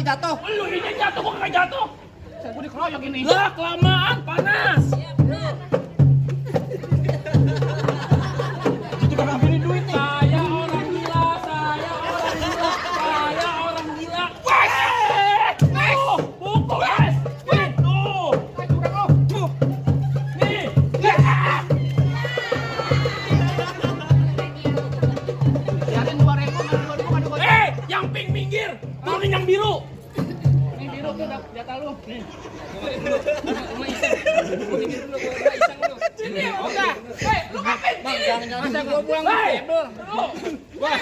jatuh. Lu ini jatuh, gua kagak jatuh. Gua dikeroyok ini. Lah, kelamaan panas. Itu kan ambilin duit nih. Saya orang gila, saya orang gila, saya orang gila. Tuh, pukul guys. Tuh. Curang lu. Nih. Biarin 2.000, Yang pink minggir. Turunin yang biru. Ini biru tuh jatah lu. Nih. Sini, udah. Lu ngapain Bang, sini? jangan masa gua buang Hei, cendol. lu. Wah.